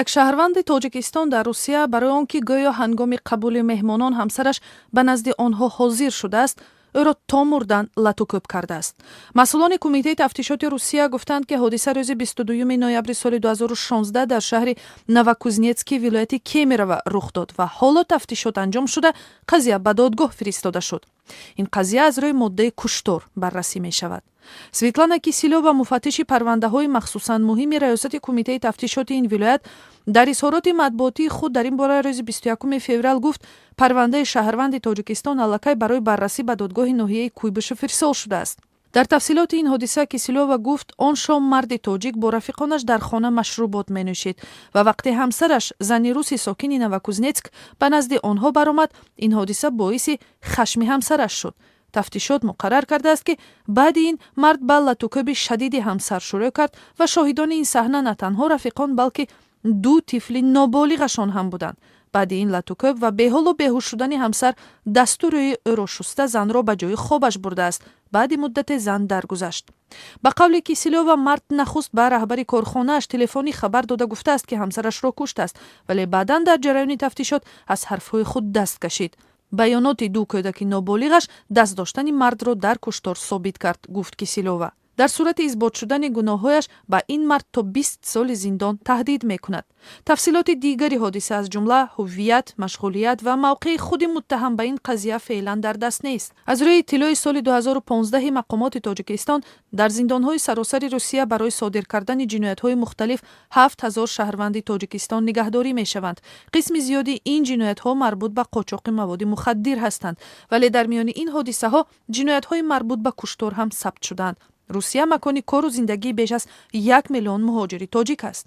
Як шаҳрванди Тоҷикистон дар Русия барои он ки гӯё ҳангоми қабули меҳмонон ҳамсараш ба назди онҳо ҳозир шудааст, ӯро то мурдан латукӯб кардааст. Масъулони Кумитаи тафтишоти Русия гуфтанд, ки ҳодиса рӯзи 22 ноябри соли 2016 дар шаҳри Новокузнецки вилояти Кемерово рух дод ва ҳоло тафтишот анҷом шуда, қазия ба додгоҳ фиристода шуд. Ин қазия аз рӯи моддаи куштор баррасӣ мешавад. Светлана Киселёва, муфаттиши парвандаҳои махсусан муҳими раёсати Кумитаи тафтишоти ин вилоят, дар изҳороти матбуотии худ дар ин бора рӯзи 21 феврал гуфт, парвандаи шаҳрванди Тоҷикистон аллакай барои баррасӣ ба додгоҳи ноҳияи Куйбышев ирсол шудааст. Дар тафсилоти ин ҳодиса Киселёва гуфт, он шом марди тоҷик бо рафиқонаш дар хона машрубот менӯшид ва вақте ҳамсараш, зани руси сокини Новокузнецк, ба назди онҳо баромад, ин ҳодиса боиси хашми ҳамсараш шуд. Тафтишот муқаррар кардааст, ки баъди ин мард ба латукӯби шадиди ҳамсар шурӯъ кард ва шоҳидони ин саҳна на танҳо рафиқон, балки ду тифли ноболиғашон ҳам буданд. Баъди ин латукӯб ва беҳолу беҳуш шудани ҳамсар, дасту рӯи ӯро шуста, занро ба ҷои хобаш бурдааст. Баъди муддате зан даргузашт. Ба қавли Киселёва, мард нахуст ба раҳбари корхонааш телефонӣ хабар дода гуфтааст, ки ҳамсарашро куштааст, вале баъдан дар ҷараёни тафтишот аз ҳарфҳои худ даст кашид. Баёноти ду кӯдаки ноболиғаш даст доштани мардро дар куштор собит кард, гуфт Киселёва. Дар сурати исбот шудани гуноҳҳояш ба ин мард то 20 соли зиндон таҳдид мекунад. Тафсилоти дигари ҳодиса, аз ҷумла ҳуввият, машғулият ва мавқеи худи муттаҳам ба ин қазия, феълан дар даст нест. Аз рӯи иттилои соли 2015 мақомоти Тоҷикистон, дар зиндонҳои саросари Русия барои содир кардани ҷиноятҳои мухталиф 7000 шаҳрванди Тоҷикистон нигаҳдорӣ мешаванд. Қисми зиёди ин ҷиноятҳо марбут ба қочоқи маводи мухаддир ҳастанд, вале дар миёни ин ҳодисаҳо ҷиноятҳои марбут ба куштор ҳам сабт шуданд. Русия макони кору зиндагии беш аз 1 миллион муҳоҷири тоҷик аст.